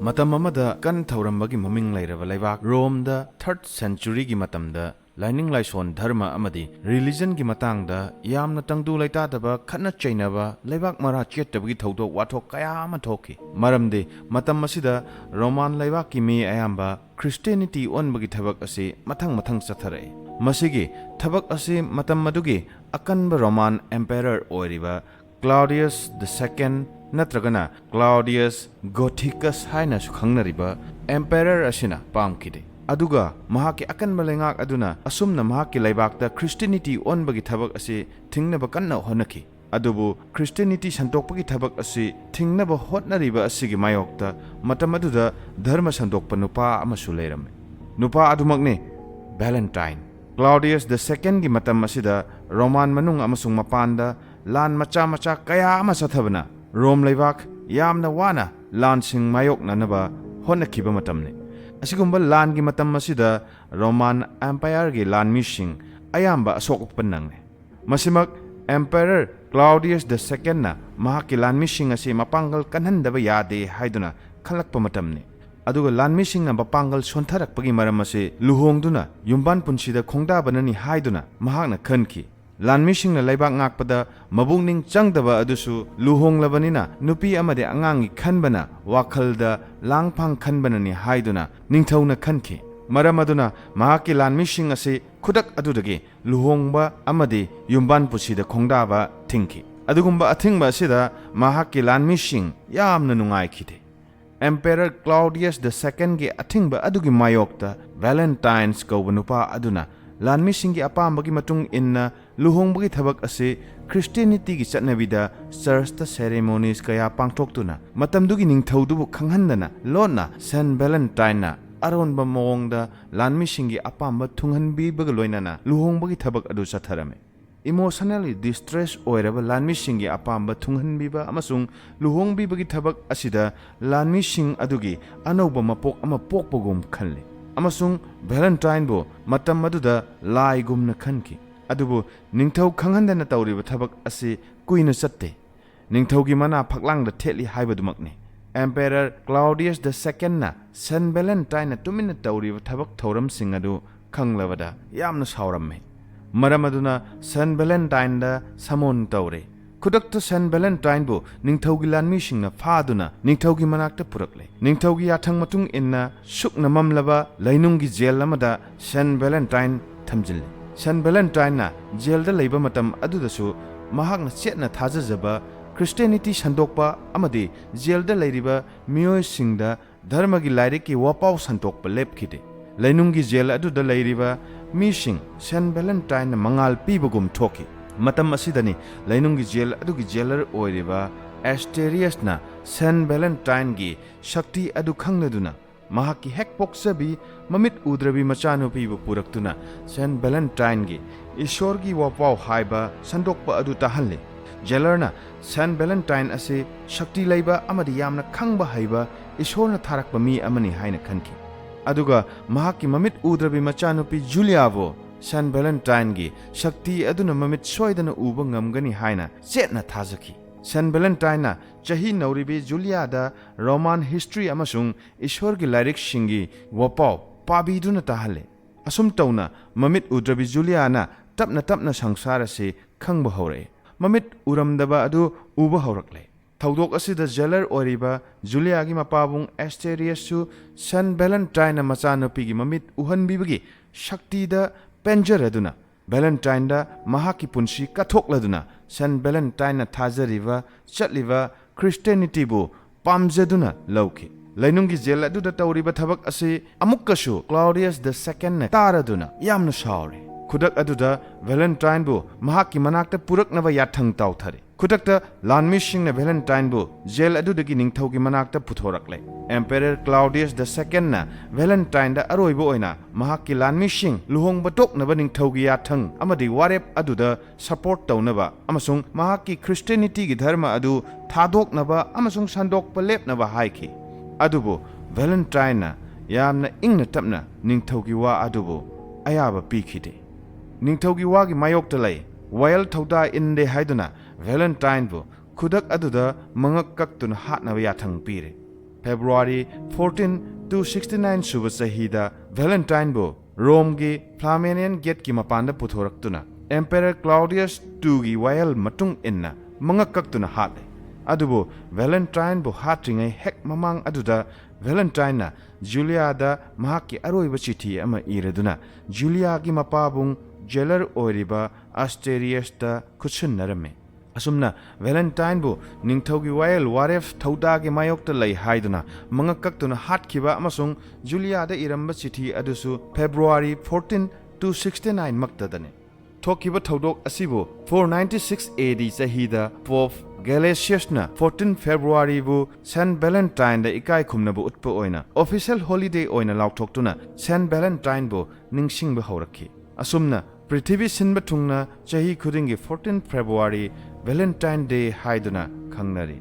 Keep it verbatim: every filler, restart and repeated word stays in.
ꯃꯇꯝ ꯑꯃꯗ ꯀꯟ ꯊꯧꯔꯝꯕꯒꯤ ꯃꯃꯤꯡ ꯂꯩꯔꯕ ꯂꯩꯕꯥꯛ ꯔꯣꯝꯗ third centuryꯒꯤ ꯃꯇꯝꯗ ꯂꯥꯏꯅꯤꯡ ꯂꯥꯏꯁꯣꯟ, ꯙꯔꯃ ꯑꯃꯗꯤ religionꯒꯤ ꯃꯇꯥꯡꯗ ꯌꯥꯝꯅ ꯇꯪꯗꯨ ꯂꯩꯇꯥꯗꯕ, ꯈꯠꯅ ꯆꯩꯅꯕ, ꯂꯩꯕꯥꯛ ꯃꯔꯥ ꯆꯦꯠꯇꯕꯒꯤ ꯊꯧꯗꯣꯛ ꯋꯥꯊꯣꯛ ꯀꯌꯥ ꯑꯃ ꯊꯣꯛꯈꯤ꯫ ꯃꯔꯝꯗꯤ ꯃꯇꯝ ꯑꯁꯤꯗ ꯔꯣꯃꯥꯟ ꯂꯩꯕꯥꯛꯀꯤ ꯃꯤ ꯑꯌꯥꯝꯕ Christianity ꯑꯣꯟꯕꯒꯤ ꯊꯕꯛ ꯑꯁꯤ ꯃꯊꯪ ꯃꯊꯪ ꯆꯠꯊꯔꯛꯏ꯫ ꯃꯁꯤꯒꯤ ꯊꯕꯛ ꯑꯁꯤ ꯃꯇꯝ ꯑꯗꯨꯒꯤ ꯑꯀꯟꯕ ꯔꯣꯃꯥꯟ emperor ꯑꯣꯏꯔꯤꯕ Claudius the second ꯅꯠꯇ꯭ꯔꯒꯅ Claudius Gothicus ꯍꯥꯏꯅꯁꯨ ꯈꯪꯅꯔꯤꯕ emperor ꯑꯁꯤꯅ ꯄꯥꯝꯈꯤꯗꯦ꯫ ꯑꯗꯨꯒ ꯃꯍꯥꯛꯀꯤ ꯑꯀꯟꯕ ꯂꯩꯉꯥꯛ ꯑꯗꯨꯅ ꯑꯁꯨꯝꯅ ꯃꯍꯥꯛꯀꯤ ꯂꯩꯕꯥꯛꯇ Christianity ꯑꯣꯟꯕꯒꯤ ꯊꯕꯛ ꯑꯁꯤ ꯊꯤꯡꯅꯕ ꯀꯟꯅ ꯍꯣꯠꯅꯈꯤ꯫ ꯑꯗꯨꯕꯨ Christianity ꯁꯟꯗꯣꯛꯄꯒꯤ ꯊꯕꯛ ꯑꯁꯤ ꯊꯤꯡꯅꯕ ꯍꯣꯠꯅꯔꯤꯕ ꯑꯁꯤꯒꯤ ꯃꯥꯌꯣꯛꯇ ꯃꯇꯝ ꯑꯗꯨꯗ ꯙꯔꯃ ꯁꯟꯗꯣꯛꯄ ꯅꯨꯄꯥ ꯑꯃꯁꯨ ꯂꯩꯔꯝꯃꯤ꯫ ꯅꯨꯄꯥ ꯑꯗꯨꯃꯛꯅꯤ Valentine꯫ Claudius the secondꯒꯤ ꯃꯇꯝ ꯑꯁꯤꯗ ꯔꯣꯃꯥꯟ ꯃꯅꯨꯡ ꯑꯃꯁꯨꯡ ꯃꯄꯥꯟꯗ ꯂꯥꯟ ꯃꯆꯥ ꯃꯆꯥ ꯀꯌꯥ ꯑꯃ ꯆꯠꯊꯕꯅ ꯔꯣꯝ ꯂꯩꯕꯥꯛ ꯌꯥꯝꯅ ꯋꯥꯅ ꯂꯥꯟꯁꯤꯡ ꯃꯥꯌꯣꯛꯅꯅꯕ ꯍꯣꯠꯅꯈꯤꯕ ꯃꯇꯝꯅꯤ꯫ ꯑꯁꯤꯒꯨꯝꯕ ꯂꯥꯟꯒꯤ ꯃꯇꯝ ꯑꯁꯤꯗ ꯔꯣꯃꯥꯟ empireꯒꯤ ꯂꯥꯟꯃꯤꯁꯤꯡ ꯑꯌꯥꯝꯕ ꯑꯁꯣꯛ ꯑꯄꯟ ꯅꯪꯂꯦ꯫ ꯃꯁꯤꯃꯛ Emperor Claudius the secondꯅ ꯃꯍꯥꯛꯀꯤ ꯂꯥꯟꯃꯤꯁꯤꯡ ꯑꯁꯤ ꯃꯄꯥꯡꯒꯜ ꯀꯟꯍꯟꯗꯕ ꯌꯥꯗꯦ ꯍꯥꯏꯗꯨꯅ ꯈꯜꯂꯛꯄ ꯃꯇꯝꯅꯤ꯫ ꯑꯗꯨꯒ ꯂꯥꯟꯃꯤꯁꯤꯡꯅ ꯃꯄꯥꯡꯒꯜ ꯁꯣꯟꯊꯔꯛꯄꯒꯤ ꯃꯔꯝ ꯑꯁꯤ ꯂꯨꯍꯣꯡꯗꯨꯅ ꯌꯨꯝꯕꯥꯟ ꯄꯨꯟꯁꯤꯗ ꯈꯣꯡꯗꯥꯕꯅꯅꯤ ꯍꯥꯏꯗꯨꯅ ꯃꯍꯥꯛꯅ ꯈꯟꯈꯤ꯫ ꯂꯥꯟꯃꯤꯁꯤꯡꯅ ꯂꯩꯕꯥꯛ ꯉꯥꯛꯄꯗ ꯃꯄꯨꯛꯅꯤꯡ ꯆꯪꯗꯕ ꯑꯗꯨꯁꯨ ꯂꯨꯍꯣꯡꯂꯕꯅꯤꯅ ꯅꯨꯄꯤ ꯑꯃꯗꯤ ꯑꯉꯥꯡꯒꯤ ꯈꯟꯕꯅ ꯋꯥꯈꯜꯗ ꯂꯥꯡꯐꯥꯡ ꯈꯟꯕꯅꯅꯤ ꯍꯥꯏꯗꯨꯅ ꯅꯤꯡꯊꯧꯅ ꯈꯟꯈꯤ꯫ ꯃꯔꯝ ꯑꯗꯨꯅ ꯃꯍꯥꯛꯀꯤ ꯂꯥꯟꯃꯤꯁꯤꯡ ꯑꯁꯤ ꯈꯨꯗꯛ ꯑꯗꯨꯗꯒꯤ ꯂꯨꯍꯣꯡꯕ ꯑꯃꯗꯤ ꯌꯨꯝꯕꯥꯟ ꯄꯨꯟꯁꯤꯗ ꯈꯣꯡꯗꯥꯕ ꯊꯤꯡꯈꯤ꯫ ꯑꯗꯨꯒꯨꯝꯕ ꯑꯊꯤꯡꯕ ꯑꯁꯤꯗ ꯃꯍꯥꯛꯀꯤ ꯂꯥꯟꯃꯤꯁꯤꯡ ꯌꯥꯝꯅ ꯅꯨꯡꯉꯥꯏꯈꯤꯗꯦ꯫ Emperor Claudius the secondꯒꯤ ꯑꯊꯤꯡꯕ ꯑꯗꯨꯒꯤ ꯃꯥꯌꯣꯛꯇ Valentines ꯀꯧꯕ ꯅꯨꯄꯥ ꯑꯗꯨꯅ ꯂꯥꯟꯃꯤꯁꯤꯡꯒꯤ ꯑꯄꯥꯝꯕꯒꯤ ꯃꯇꯨꯡ ꯏꯟꯅ ꯂꯨꯍꯣꯡꯕꯒꯤ ꯊꯕꯛ ꯑꯁꯤ Christianityꯒꯤ ꯆꯠꯅꯕꯤꯗ churchꯇ ceremonies ꯀꯌꯥ ꯄꯥꯡꯊꯣꯛꯇꯨꯅ ꯃꯇꯝꯗꯨꯒꯤ ꯅꯤꯡꯊꯧꯗꯨꯕꯨ ꯈꯪꯍꯟꯗꯅ ꯂꯣꯟꯅ Saint Valentineꯅ ꯑꯔꯣꯟꯕ ꯃꯑꯣꯡꯗ ꯂꯥꯟꯃꯤꯁꯤꯡꯒꯤ ꯑꯄꯥꯝꯕ ꯊꯨꯡꯍꯟꯕꯤꯕꯒ ꯂꯣꯏꯅꯅ ꯂꯨꯍꯣꯡꯕꯒꯤ ꯊꯕꯛ ꯑꯗꯨ ꯆꯠꯊꯔꯝꯃꯤ꯫ Emotionally distress ꯑꯣꯏꯔꯕ ꯂꯥꯟꯃꯤꯁꯤꯡꯒꯤ ꯑꯄꯥꯝꯕ ꯊꯨꯡꯍꯟꯕꯤꯕ ꯑꯃꯁꯨꯡ ꯂꯨꯍꯣꯡꯕꯤꯕꯒꯤ ꯊꯕꯛ ꯑꯁꯤꯗ ꯂꯥꯟꯃꯤꯁꯤꯡ ꯑꯗꯨꯒꯤ ꯑꯅꯧꯕ ꯃꯄꯣꯛ ꯑꯃ ꯄꯣꯛꯄꯒꯨꯝ ꯈꯜꯂꯤ꯫ ꯑꯃꯁꯨꯡ Valentineꯕꯨ ꯃꯇꯝ ꯑꯗꯨꯗ ꯂꯥꯏꯒꯨꯝꯅ ꯈꯟꯈꯤ꯫ ꯑꯗꯨꯕꯨ ꯅꯤꯡꯊꯧ ꯈꯪꯍꯟꯗꯅ ꯇꯧꯔꯤꯕ ꯊꯕꯛ ꯑꯁꯤ ꯀꯨꯏꯅ ꯆꯠꯇꯦ꯫ ꯅꯤꯡꯊꯧꯒꯤ ꯃꯅꯥ ꯐꯛꯂꯥꯡꯗ ꯊꯦꯠꯂꯤ ꯍꯥꯏꯕꯗꯨꯃꯛꯅꯤ꯫ Emperor Claudius the Second ꯅ Saint Valentine ꯅ ꯇꯨꯃꯤꯟꯅ ꯇꯧꯔꯤꯕ ꯊꯕꯛ ꯊꯧꯔꯝꯁꯤꯡ ꯑꯗꯨ ꯈꯪꯂꯕꯗ ꯌꯥꯝꯅ ꯁꯥꯎꯔꯝꯃꯤ꯫ ꯃꯔꯝ ꯑꯗꯨꯅ Saint Valentine ꯗ summon ꯇꯧꯔꯦ꯫ ꯈꯨꯗꯛꯇ Saint Valentine ꯕꯨ ꯅꯤꯡꯊꯧꯒꯤ ꯂꯥꯟꯃꯤꯁꯤꯡꯅ ꯐꯥꯗꯨꯅ ꯅꯤꯡꯊꯧꯒꯤ ꯃꯅꯥꯛꯇ ꯄꯨꯔꯛꯂꯦ꯫ ꯅꯤꯡꯊꯧꯒꯤ ꯌꯥꯊꯪ ꯃꯇꯨꯡ ꯏꯟꯅ ꯁꯨꯛꯅ ꯃꯝꯂꯕ ꯂꯩꯅꯨꯡꯒꯤ ꯖꯦꯜ ꯑꯃꯗ Saint Valentine ꯊꯝꯖꯤꯜꯂꯤ꯫ Saint Valentine ꯅ ꯖꯦꯜꯗ ꯂꯩꯕ ꯃꯇꯝ ꯑꯗꯨꯗꯁꯨ ꯃꯍꯥꯛꯅ ꯆꯦꯠꯅ ꯊꯥꯖꯖꯕ Christianity ꯁꯟꯗꯣꯛꯄ ꯑꯃꯗꯤ ꯖꯦꯜꯗ ꯂꯩꯔꯤꯕ ꯃꯤꯑꯣꯏꯁꯤꯡꯗ ꯙꯔꯃꯒꯤ ꯂꯥꯏꯔꯤꯛꯀꯤ ꯋꯥꯄꯥꯎ ꯁꯟꯗꯣꯛꯄ ꯂꯦꯞꯈꯤꯗꯦ꯫ ꯂꯩꯅꯨꯡꯒꯤ ꯖꯦꯜ ꯑꯗꯨꯗ ꯂꯩꯔꯤꯕ ꯃꯤꯁꯤꯡ Saint Valentine ꯅ ꯃꯉꯥꯜ ꯄꯤꯕꯒꯨꯝ ꯊꯣꯛꯈꯤ꯫ ꯃꯇꯝ ꯑꯁꯤꯗꯅꯤ ꯂꯩꯅꯨꯡꯒꯤ ꯖꯦꯜ ꯑꯗꯨꯒꯤ jailer ꯑꯣꯏꯔꯤꯕ Asterius ꯅ Saint Valentine ꯒꯤ ꯁꯛꯇꯤ ꯑꯗꯨ ꯈꯪꯂꯗꯨꯅ ꯃꯍꯥꯛꯀꯤ ꯍꯦꯛ ꯄꯣꯛꯆꯕꯤ ꯃꯃꯤꯠ ꯎꯗ꯭ꯔꯕꯤ ꯃꯆꯥꯅꯨꯄꯤꯕꯨ ꯄꯨꯔꯛꯇꯨꯅ Saint Valentine ꯒꯤ ꯏꯁꯣꯔꯒꯤ ꯋꯥꯄꯥꯎ ꯍꯥꯏꯕ ꯁꯟꯗꯣꯛꯄ ꯑꯗꯨ ꯇꯥꯍꯜꯂꯤ꯫ Jailer ꯅ Saint Valentine ꯑꯁꯤ ꯁꯛꯇꯤ ꯂꯩꯕ ꯑꯃꯗꯤ ꯌꯥꯝꯅ ꯈꯪꯕ ꯍꯩꯕ ꯏꯁꯣꯔꯅ ꯊꯥꯔꯛꯄ ꯃꯤ ꯑꯃꯅꯤ ꯍꯥꯏꯅ ꯈꯟꯈꯤ꯫ ꯑꯗꯨꯒ ꯃꯍꯥꯛꯀꯤ ꯃꯃꯤꯠ ꯎꯗ꯭ꯔꯕꯤ ꯃꯆꯥꯅꯨꯄꯤ Julia ꯕꯨ Saint Valentine ꯒꯤ ꯁꯛꯇꯤ ꯑꯗꯨꯅ ꯃꯃꯤꯠ ꯁꯣꯏꯗꯅ ꯎꯕ ꯉꯝꯒꯅꯤ ꯍꯥꯏꯅ ꯆꯦꯠꯅ ꯊꯥꯖꯈꯤ꯫ Saint Valentine ꯅ ꯆꯍꯤ ꯅꯧꯔꯤꯕꯤ Julia ꯗ Roman history ꯑꯃꯁꯨꯡ ꯏꯁꯣꯔꯒꯤ ꯂꯥꯏꯔꯤꯛꯁꯤꯡꯒꯤ ꯋꯥꯄꯥꯎ ꯄꯥꯕꯤꯗꯨꯅ ꯇꯥꯍꯜꯂꯦ꯫ ꯑꯁꯨꯝ ꯇꯧꯅ ꯃꯃꯤꯠ ꯎꯗ꯭ꯔꯕꯤ Julia ꯅ ꯇꯞꯅ ꯇꯞꯅ ꯁꯪꯁꯥꯔ ꯑꯁꯤ ꯈꯪꯕ ꯍꯧꯔꯛꯏ꯫ ꯃꯃꯤꯠ ꯎꯔꯝꯗꯕ ꯑꯗꯨ ꯎꯕ ꯍꯧꯔꯛꯂꯦ꯫ ꯊꯧꯗꯣꯛ ꯑꯁꯤꯗ jailer ꯑꯣꯏꯔꯤꯕ Julia ꯒꯤ ꯃꯄꯥꯕꯨꯡ Asterius ꯁꯨ Saint Valentine ꯅ ꯃꯆꯥꯅꯨꯄꯤꯒꯤ ꯃꯃꯤꯠ ꯎꯍꯟꯕꯤꯕꯒꯤ ꯁꯛꯇꯤꯗ ꯄꯦꯟꯖꯔꯗꯨꯅ Valentine ꯗ ꯃꯍꯥꯛꯀꯤ ꯄꯨꯟꯁꯤ ꯀꯠꯊꯣꯛꯂꯗꯨꯅ Saint Valentine ꯅ ꯊꯥꯖꯔꯤꯕ ꯆꯠꯂꯤꯕ Christianity ꯕꯨ ꯄꯥꯝꯖꯗꯨꯅ ꯂꯧꯈꯤ꯫ ꯂꯩꯅꯨꯡꯒꯤ ꯖꯦꯜ ꯑꯗꯨꯗ ꯇꯧꯔꯤꯕ ꯊꯕꯛ ꯑꯁꯤ ꯑꯃꯨꯛꯀꯁꯨ Claudius the Second ꯅ ꯇꯥꯔꯗꯨꯅ ꯌꯥꯝꯅ ꯁꯥꯎꯔꯦ꯫ ꯈꯨꯗꯛ ꯑꯗꯨꯗ Valentine ꯕꯨ ꯃꯍꯥꯛꯀꯤ ꯃꯅꯥꯛꯇ ꯄꯨꯔꯛꯅꯕ ꯌꯥꯊꯪ ꯇꯥꯎꯊꯔꯦ꯫ ꯈꯨꯗꯛꯇ ꯂꯥꯟꯃꯤꯁꯤꯡꯅ Valentine ꯕꯨ ꯖꯦꯜ ꯑꯗꯨꯗꯒꯤ ꯅꯤꯡꯊꯧꯒꯤ ꯃꯅꯥꯛꯇ ꯄꯨꯊꯣꯔꯛꯂꯦ꯫ Emperor Claudius the Second ꯅ Valentine ꯗ ꯑꯔꯣꯏꯕ ꯑꯣꯏꯅ ꯃꯍꯥꯛꯀꯤ ꯂꯥꯟꯃꯤꯁꯤꯡ ꯂꯨꯍꯣꯡꯕ ꯇꯣꯛꯅꯕ ꯅꯤꯡꯊꯧꯒꯤ ꯌꯥꯊꯪ ꯑꯃꯗꯤ ꯋꯥꯔꯦꯞ ꯑꯗꯨꯗ support ꯇꯧꯅꯕ ꯑꯃꯁꯨꯡ ꯃꯍꯥꯛꯀꯤ Christianity ꯒꯤ ꯙꯔꯃ ꯑꯗꯨ ꯊꯥꯗꯣꯛꯅꯕ ꯑꯃꯁꯨꯡ ꯁꯟꯗꯣꯛꯄ ꯂꯦꯞꯅꯕ ꯍꯥꯏꯈꯤ꯫ ꯑꯗꯨꯕꯨ Valentine ꯅ ꯌꯥꯝꯅ ꯏꯪꯅ ꯇꯞꯅ ꯅꯤꯡꯊꯧꯒꯤ ꯋꯥ ꯑꯗꯨꯕꯨ ꯑꯌꯥꯕ ꯄꯤꯈꯤꯗꯦ꯫ ꯅꯤꯡꯊꯧꯒꯤ ꯋꯥꯒꯤ ꯃꯥꯌꯣꯛꯇ ꯂꯩ, ꯋꯥꯌꯦꯜ ꯊꯧꯗꯥ ꯏꯟꯗꯦ ꯍꯥꯏꯗꯨꯅ Valentine ꯕꯨ ꯈꯨꯗꯛ ꯑꯗꯨꯗ ꯃꯉꯛ ꯀꯛꯇꯨꯅ ꯍꯥꯠꯅꯕ ꯌꯥꯊꯪ ꯄꯤꯔꯦ꯫ February fourteen two sixty nine ꯁꯨꯕ ꯆꯍꯤꯗ Valentine ꯕꯨ ꯔꯣꯝꯒꯤ Flaminian Gate ꯀꯤ ꯃꯄꯥꯟꯗ ꯄꯨꯊꯣꯔꯛꯇꯨꯅ Emperor Claudius two ꯒꯤ ꯋꯥꯌꯦꯜ ꯃꯇꯨꯡ ꯏꯟꯅ ꯃꯉꯛ ꯀꯛꯇꯨꯅ ꯍꯥꯠꯂꯦ꯫ ꯑꯗꯨꯕꯨ Valentine ꯕꯨ ꯍꯥꯠꯇ꯭ꯔꯤꯉꯩ ꯍꯦꯛ ꯃꯃꯥꯡ ꯑꯗꯨꯗ Valentine ꯅ Julia ꯗ ꯃꯍꯥꯛꯀꯤ ꯑꯔꯣꯏꯕ ꯆꯤꯊꯤ ꯑꯃ ꯏꯔꯗꯨꯅ Julia ꯒꯤ ꯃꯄꯥꯕꯨꯡ jailer ꯑꯣꯏꯔꯤꯕ Asterius ꯇ ꯈꯨꯠꯁꯤꯟꯅꯔꯝꯃꯤ꯫ ꯑꯁꯨꯝꯅ Valentine ꯕꯨ ꯅꯤꯡꯊꯧꯒꯤ ꯋꯥꯌꯦꯜ ꯋꯥꯔꯦꯞ ꯊꯧꯗꯥꯒꯤ ꯃꯥꯌꯣꯛꯇ ꯂꯩ ꯍꯥꯏꯗꯨꯅ ꯃꯉꯛ ꯀꯛꯇꯨꯅ ꯍꯥꯠꯈꯤꯕ ꯑꯃꯁꯨꯡ Julia ꯗ ꯏꯔꯝꯕ ꯆꯤꯊꯤ ꯑꯗꯨꯁꯨ February fourteen two sixty nine ꯃꯛꯇꯗꯅꯤ꯫ ꯊꯣꯛꯈꯤꯕ ꯊꯧꯗꯣꯛ ꯑꯁꯤꯕꯨ four ninety six A D ꯆꯍꯤꯗ Pope Gelasius ꯅ fourteen February ꯕꯨ Saint Valentine ꯗ ꯏꯀꯥꯏ ꯈꯨꯝꯅꯕ ꯎꯠꯄ ꯑꯣꯏꯅ official holiday ꯑꯣꯏꯅ ꯂꯥꯎꯊꯣꯛꯇꯨꯅ Saint Valentine ꯕꯨ ꯅꯤꯡꯁꯤꯡꯕ ꯍꯧꯔꯛꯈꯤ꯫ ꯑꯁꯨꯝꯅ ꯄ꯭ꯔꯤꯊꯤꯕꯤ ꯁꯤꯟꯕ ꯊꯨꯡꯅ ꯆꯍꯤ ꯈꯨꯗꯤꯡꯒꯤ fourteen February Valentine Day ꯍꯥꯏꯗꯨꯅ ꯈꯪꯅꯔꯤ꯫